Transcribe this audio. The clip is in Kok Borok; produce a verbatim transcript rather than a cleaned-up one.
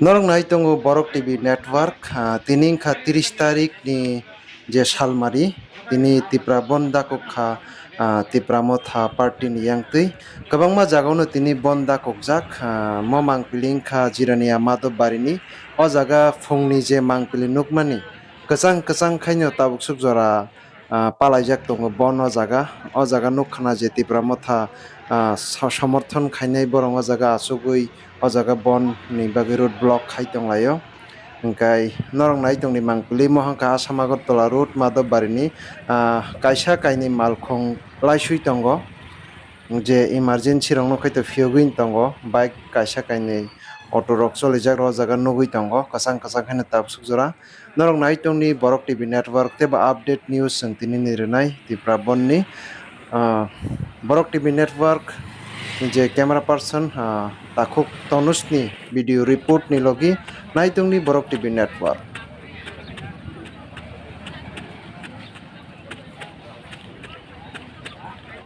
Norok nai tongo Borok T V Network, ah, tini wngkha tris tarik ni je salmari, tini Tipra bon dakok kha, ah, Tipra Motha party ni yang twi. Kwbangma jagao no tini bon dakok jak, ah, mo mangpili wngkha Jirania Madhobari ni. O jaga phung ni je mangpili nukmani kwchang kwchang khai no tabuk suk jora ah, palaijak tongo bon o jaga. O jaga nukha na je Tipra Motha, ah, so-, somorthon khainai borok o jaga achugwi o jaga bon ni bagwi road block khai tonglaio. Hwnkhe norok nai tongdi mangpili mohang kha Assam Agartala road Madhobari ni, ah, kaisa kainwi malkhung laiswi tongo. Je emergency rokno khaito phiyogwi tongo, bike kaisa kainwi auto rok cholijak rok o jaga nugwi tongo, kwchang kwchang khaino tabuk suk jora. Norok nai tongdi Borok T V Network tei ba update news chwng tini ni rwnai Tipra bon ni. Ah, Borok T V Network ni je camera person, ah, Takhuk Tonus ni video report ni logi nai tongdi Borok T V Network.